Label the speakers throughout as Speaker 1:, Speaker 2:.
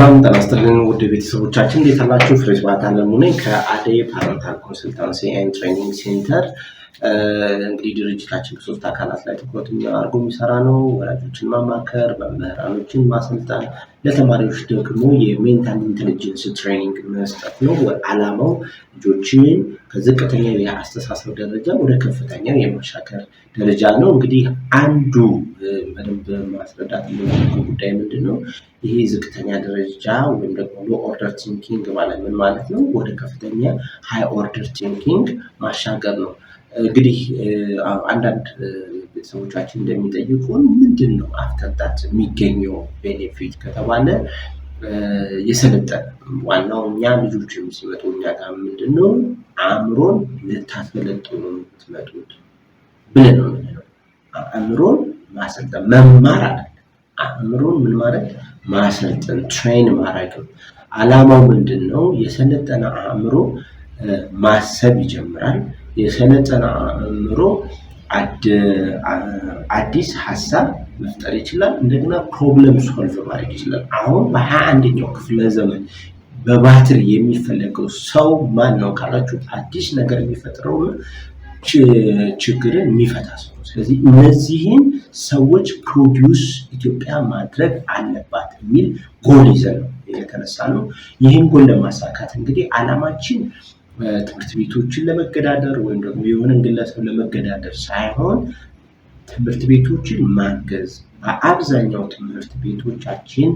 Speaker 1: ሰላም ጤና ይስጥልን ውድ ቤተሰቦቻችን፣ እንዴት አላችሁ? ፍሬስባት አለሙ ነኝ ከአደይ Parental Consultancy and Training Center። እንግዲህ ድርጅታችን በሶስት አካላት ላይ ትኩረት አድርጎ የሚሰራ ነው። ወላጆችን ማማከር፣ መምህራኖችን ማሰልጠን፣ ለተማሪዎች ደግሞ የ mental intelligence training መስጠት ነው። ዓላማው ልጆችን ከዝቅተኛ የአስተሳሰብ ደረጃ ወደ ከፍተኛው የማሻገር ደረጃ ነው። እንግዲህ አንዱ በደንብ ማስረዳት የምንፈልገው ጉዳይ ምንድን ነው? ይሄ ዝቅተኛ ደረጃ ወይም ደግሞ low order thinking ማለት ምን ማለት ነው? ወደ ከፍተኛ high order thinking ማሻገር ነው። እንግዲህ አንዳንድ ቤተሰቦቻችን እንደሚጠይቁን ምንድን ነው after that የሚገኘው benefit ከተባለ፣ የሰለጠነ ዋናው እኛ ልጆች ሲመጡ እኛ ጋር ምንድን ነው፣ አእምሮን ልታሰለጥኑ የምትመጡት ብለን ነው የምንለው። አእምሮን ማሰልጠን፣ መማር አይደለም። አእምሮን ምን ማድረግ? ማሰልጠን፣ train ማድረግ ነው። ዓላማው ምንድን ነው? የሰለጠነ አእምሮ ማሰብ ይጀምራል። የሰለጠነ አእምሮ አዲስ ሀሳብ መፍጠር ይችላል። እንደገና problem solve ማድረግ ይችላል። አሁን በ21ኛው ክፍለ ዘመን በባትሪ የሚፈለገው ሰው ማን ነው ካላችሁ፣ አዲስ ነገር የሚፈጥረው፣ ችግርን የሚፈታ ሰው ነው። ስለዚህ እነዚህን ሰዎች produce ኢትዮጵያ ማድረግ አለባት የሚል ጎል ይዘን ነው የተነሳ ነው። ይህን ጎል ለማሳካት እንግዲህ ዓላማችን ትምህርት ቤቶችን ለመገዳደር ወይም ደግሞ የሆነን ግለሰብ ለመገዳደር ሳይሆን ትምህርት ቤቶችን ማገዝ። በአብዛኛው ትምህርት ቤቶቻችን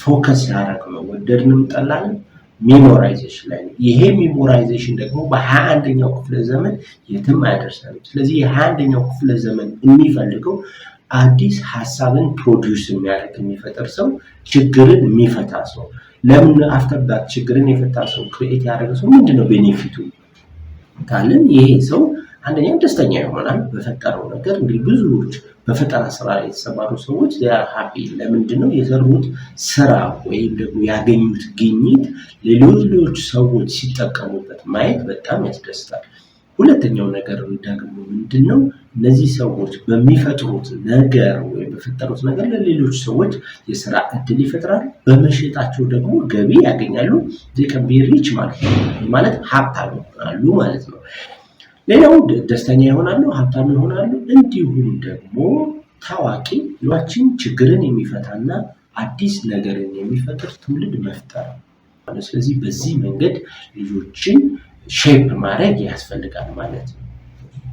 Speaker 1: focus ያደረግነው ወደድንም ጠላንም memorization ላይ ነው። ይሄ memorization ደግሞ በ21ኛው ክፍለ ዘመን የትም አያደርሰንም። ስለዚህ የ21ኛው ክፍለ ዘመን የሚፈልገው አዲስ ሀሳብን produce የሚያደርግ፣ የሚፈጥር ሰው፣ ችግርን የሚፈታ ሰው። ለምን after that ችግርን የፈታ ሰው፣ create ያደረገ ሰው ምንድነው benefit ኡ ካልን፣ ይሄ ሰው አንደኛ ደስተኛ ይሆናል በፈጠረው ነገር። እንግዲህ ብዙዎች በፈጠራ ስራ ላይ የተሰማሩ ሰዎች are happy። ለምንድን ነው? የሰሩት ስራ ወይም ደግሞ ያገኙት ግኝት ሌሎች ሰዎች ሲጠቀሙበት ማየት በጣም ያስደስታል። ሁለተኛው ነገር ደግሞ ምንድን ነው? እነዚህ ሰዎች በሚፈጥሩት ነገር ወይም በፈጠሩት ነገር ለሌሎች ሰዎች የስራ እድል ይፈጥራል። በመሸጣቸው ደግሞ ገቢ ያገኛሉ። They can be rich ማለት ነው። ማለት ሀብታም ይሆናሉ ማለት ነው። ሌላው ደስተኛ ይሆናሉ፣ ሀብታም ይሆናሉ። እንዲሁም ደግሞ ታዋቂ ሏችን ችግርን የሚፈታና አዲስ ነገርን የሚፈጥር ትውልድ መፍጠር ነው። ስለዚህ በዚህ መንገድ ልጆችን shape ማድረግ ያስፈልጋል ማለት ነው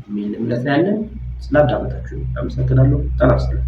Speaker 1: የሚል እምነት ነው ያለን። ስላዳመጣችሁ አመሰግናለሁ። ጤና ይስጥልኝ።